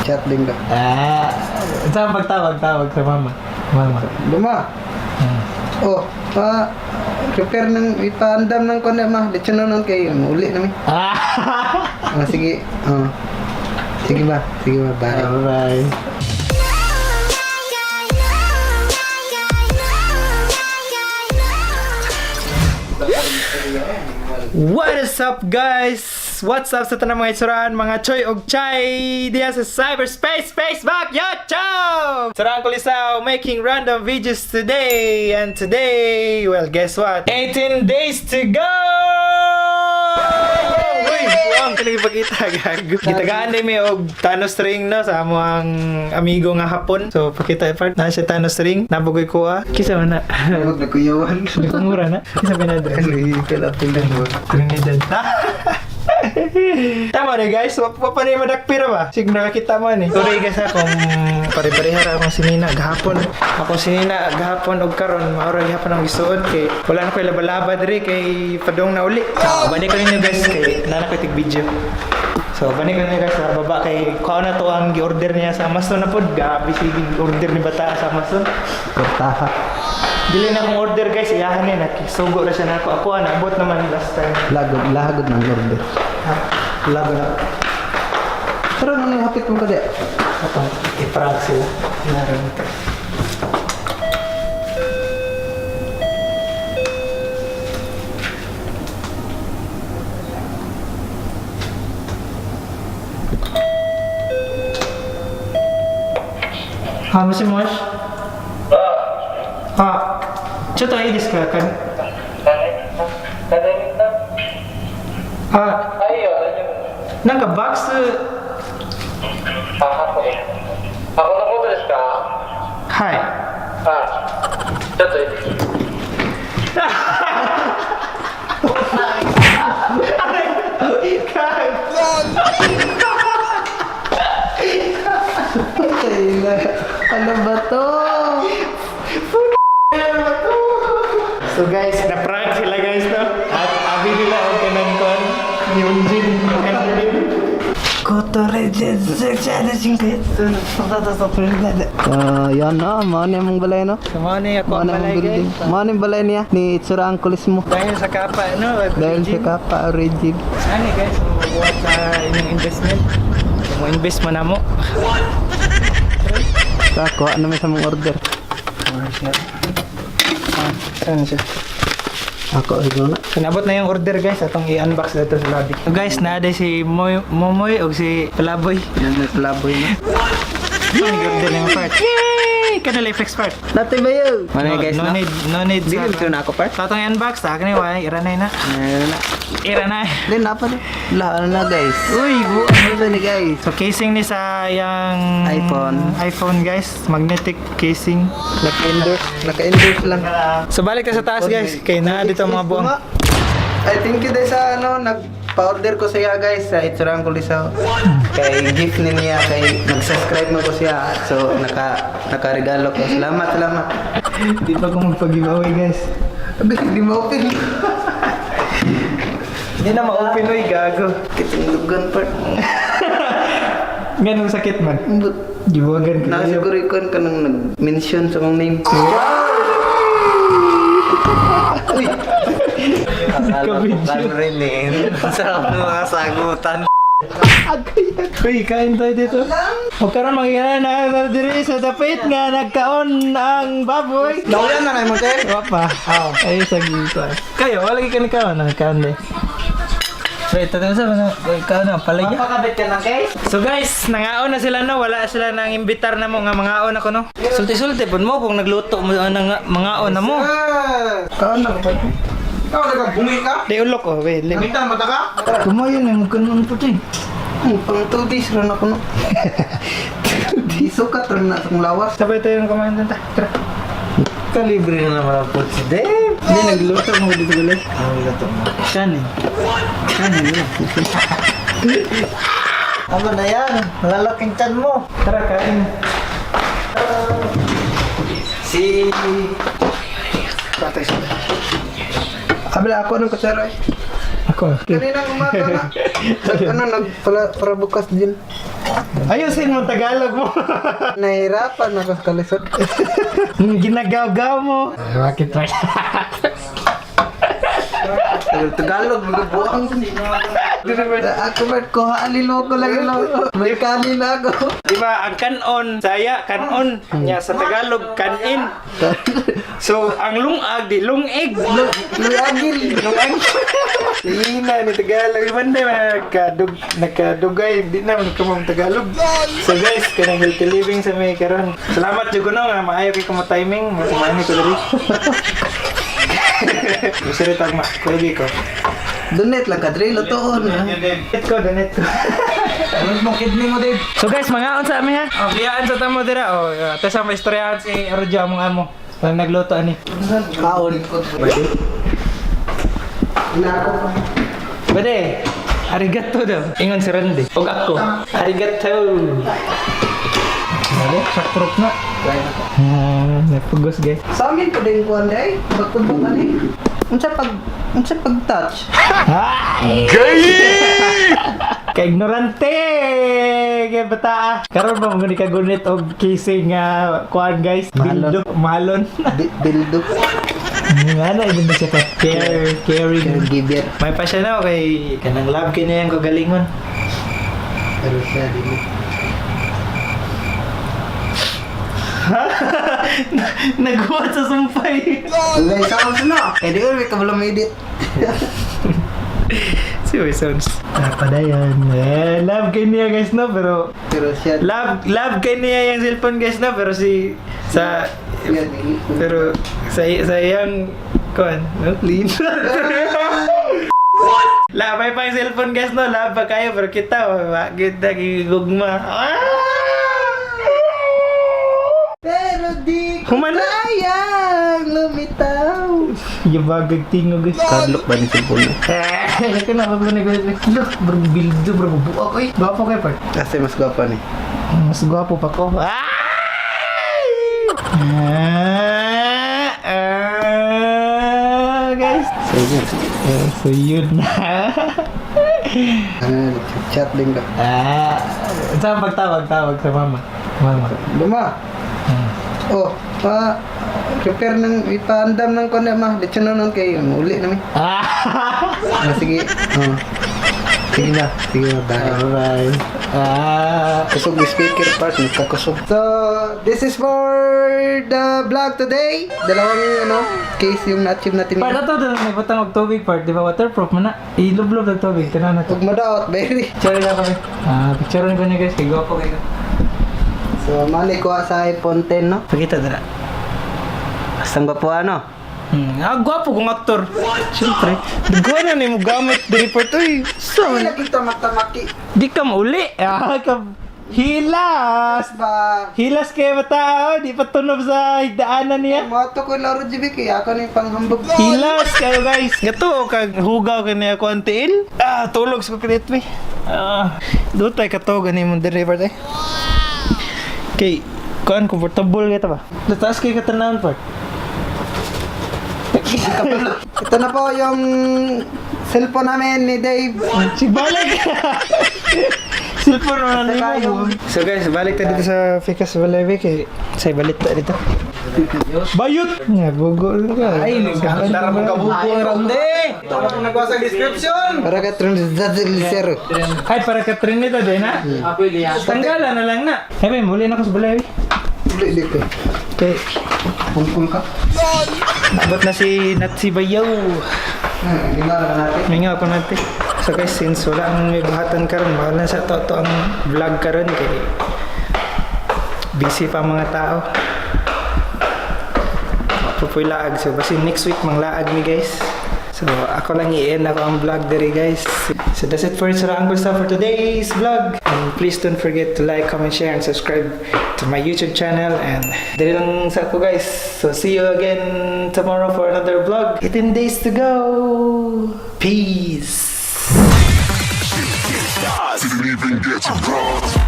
Chat din ka. Ah, saan pagtawag? Tawag sa mama. Mama. Luma. Oh, pa prepare ng ipaandam ng kuno ma. Lechon na nun kay uli na mi. Ah. Ah, sige. Oh. Sige ba? Sige ba? Bye. Bye. What is up, guys? What's up sa tanang mga itsuraan, mga choy og chay diya sa cyberspace, Facebook, YouTube! Suraan Kulisaw making random videos today, and today, well, guess what? 18 days to go! Uy, buwang pinagpakita, gago. Gitagaan din mi og Thanos ring no sa among amigo nga Hapon. So pakita part na siya Thanos ring, nabugoy ko ah. Kisa man na. Huwag na kuyawan. Mura na. Kisa ba na Trinidad. Tama na guys, wa pa na yung madakpira ba? Sig nakakita man eh. Sorry guys ha, kung pare-pareha ra akong sinina gahapon. Ako sinina gahapon og karon maura gihapon ang gisuod kay wala na koy laba-laba diri kay padong na uli. Ah, balik ko ninyo guys kay nana koy tig video. So balik ko ninyo guys sa baba kay kuha na to ang gi-order niya sa Amazon na pod. Grabe sige order ni bata sa Amazon. Portaha. Dili na akong order guys, iyahan ni nakisugo ra siya nako. Ako ang naabot naman last time. Lagod, lagod ng order. Ha? Lago na. Pero ano yung hapit mo ka di? Ito, i-prank sila. Naroon ito. Ah, もしもし。あ、ちょっといいですか。かあ、なんかバックス。あ、箱。箱のことですか？はい。あ、ちょっといいですか？ Ano ba to? So guys, na-prank sila guys no? At abi nila ang kanang kon Yunjin and Ah, yan na, mao na mong balay no. So mao ni ako Mao ang na mong balay building. guys. Mao na yung balay niya ni Itsura ang kulis mo. Dahil sa kapa no? At Dahil sa origin. Kapa Origin. Ano guys, mabuhat sa inyong investment. Mo invest mo na mo. Ta, kuha naman sa mong order. Saan siya? Ako siguro na. So nabot na yung order guys, atong i-unbox dito sa lobby. So guys, naa si Moy, Momoy o si Palaboy. Yan may palaboy na. Ang order ng part. Yay! Kanala flex part. Natin ba yun? Mano guys no, no? need, no need. Dili mo na ako part. Sa atong i-unbox, sa akin ni iranay na. Ano na. Iranay. Then napa ni. Lah ano na guys. Uy, Ano ba ni guys? So casing ni sa yang iPhone. iPhone guys, magnetic casing. Naka-endorse, naka-endorse lang. So balik ka sa taas guys, kay na dito ang mga buwang. Ay, thank you dahil sa ano, nagpa-order ko sa iya guys sa Itsurang Kulisaw. Kay gift ni niya, kay nag-subscribe mo ko siya. So, nakaregalo ko. Salamat, salamat. Di pa ko magpag-giveaway guys. Abi, hindi ma-open. Hindi na ma-open oy, gago. Kitang lugan part. Ganun sakit man. But, Gibuwagan ko. nakasiguro ikon ka nang nag-mention sa mong name. Uy! Kabidyo. Rin. Sarap ng mga sagutan. Uy, kain tayo dito. O karon makikita na diri sa dapit nga nagkaon ang baboy. Naulan na kayo mo, te? Wa pa. Ay sa gita. Kayo, wala gyud ka nagkaon, nagkaon de. Wait, tatay sa mga kaon na palaya. Mapakabit ka ng case? So guys, nangaon na sila no, wala sila nang imbitar na mo nga mangaon ako no. Sulti-sulti pud mo kung nagluto mo ang mangaon na mo. Kaon na ko pa. Ikaw nagabungi ka? Di ulok oh, wait, lim. Nangita mata ka? Kumayo na mo kanon puting. Pang 2 days ron ako no. Isukat ron na akong lawas. Sabay tayo ng kumain ta. Tara. Kalibre na naman ang food si Dave. Hindi nagluto mo dito guys. Ang luto mo. Kanin. Kanin na. Ano na yan? Malalaking tiyan mo. Tara kain. Si... Patay sila. Abla ako ng kutsara eh. Ako. Kaninang umaga na. Nag, ano, nag, para, para bukas din. Ayusin mo Tagalog mo. Nahirapan ako sa kalisod. Ginagaw-gaw mo. Bakit pa? Tagalog, mga buang. Ako ba, kuha alilo ko lang ilo. May kanin na ako. Di ba, ang kanon, saya, kanon. Nya sa Tagalog, kanin. So, ang lungag, di lungig. Luyagil. Lungag. Hina ni Tagalog. Iban na, nagkadugay. Di na, nagkamang Tagalog. So guys, kanang healthy living sa may karon. Salamat jud kuno nga maayo kay kumo timing. Mas ko diri. Gusto rin tagma. Pwede ko. Donate lang ka, Dre. Lutoon. Ha? Donate ko, donate ko. Ano mo kidney mo, Dave? So guys, mga unsa mi ha? Oh, biyaan sa tamo dira. Oh, ate sa maistoryahan si Rojo among amo. Pag nagluto ani. Kaon. Pwede. Inako pa. Pwede. Arigato daw. Ingon si Randy. Og ako. Arigato. Dali, sakrop na. Ah, napugos guys. Sa amin pa din kuwan day. Pagtubok ani. Unsa pag touch? Ay! Ka-ignorante! Kay bata ah. Karon ba mo ni kagunit og casing nga kuan guys? Mahalon. Dildo. Mahalon. Dildo. Nga na, ibig ba siya ka? Care, caring. Caregiver. May pa siya na kay kanang love kay niya yung kagalingon. Pero siya dili. Naghuwat sa sumpay. May sounds na. Kaya di ko may kabalo may edit. Si Uy Sounds. Padayon. Eh, love kay niya guys no pero Pero siya love love kay niya yung cellphone guys no pero si sa siya dili. pero sa iyang kuan no clean. Labay pa yung cellphone guys no, love pa kayo pero kita wa gid nagigugma. Ah! Pero di ko Humana. kayang lumitaw. Yabagag tingog guys. Kadlok ba ni cellphone mo? Eh, kaya na ba ni guys? Look, bro, bildo, bro, buak oy. Gwapo kay part. Kasi mas gwapa ni. Mas gwapo pa ko. Ah! Ah, ah, guys. So yun. Eh, so yun na. Ano, chat din ka. Ah, saan pagtawag tawag sa mama? Mama. Luma. Oh, pa prepare ng ipaandam ng kuno ma. Diretso na nun kay uli na mi. Ah. Ah, sige. Oh. Sige na. Sige na, bye. Bye. Ah. Kusog yung speaker part, nagkakusog. So, this is for the vlog today. Dalawang ano, case yung na-achieve natin. Part ato doon nagbutang og tubig part, di ba waterproof man na. Ilublob og tubig, tanan na to. Huwag madaot, very. Picture lang kami. Ah, picture ko niya guys, kay gwapo kayo. So, mali kuha sa iPhone 10, no? Pakita dara. Basta ang gwapo, ano? Ah, gwapo kong aktor. Siyempre. Dugo na ni mo gamit diri part uy. So, Ay, lagi tamak-tamaki. di ka mauli. Ah, ka hilas. Ba, Hilas kay bata, oh. Di pa tunob sa higdaanan niya. mo ko laro GB kaya ako na yung panghambog. Hilas kayo guys. Gato kag hugaw kani ako ang tiil. Ah, tulog sa kulit mi. Ah, do tay kato gani mo diri part eh. Kay kuan comfortable kita ba? Taas kay katanawon part. Ito na po yung cellphone namin ni Dave. Si balik. Cellphone na Saka nimo. So guys, balik ta dito sa Ficus Valevi kay say balik ta dito. Bayot. Nga gugo ka. Ay, Tara mong kabuko ang ronde! Tara mong nagawa sa description! Para ka zero. Ay, para ka Trinidad eh na. Tanggalan na lang na. Ay, may muli na ako sa Balawi. Uli dito. Okay. Pungpung ka. Abot na si Natsi Bayaw. Tingnan na natin. May nga ako natin. So guys, since wala ang may buhatan karon, bahala sa to, to ang vlog karon kay busy pa ang mga tao. Pupoy laag. So basi next week manglaag mi guys. So ako lang i-end ako ang vlog diri guys. So that's it for Sir Uncle Stuff for today's vlog. And please don't forget to like, comment, share, and subscribe to my YouTube channel. And diri lang sa ako guys. So see you again tomorrow for another vlog. 18 days to go. Peace. Didn't even get to cross.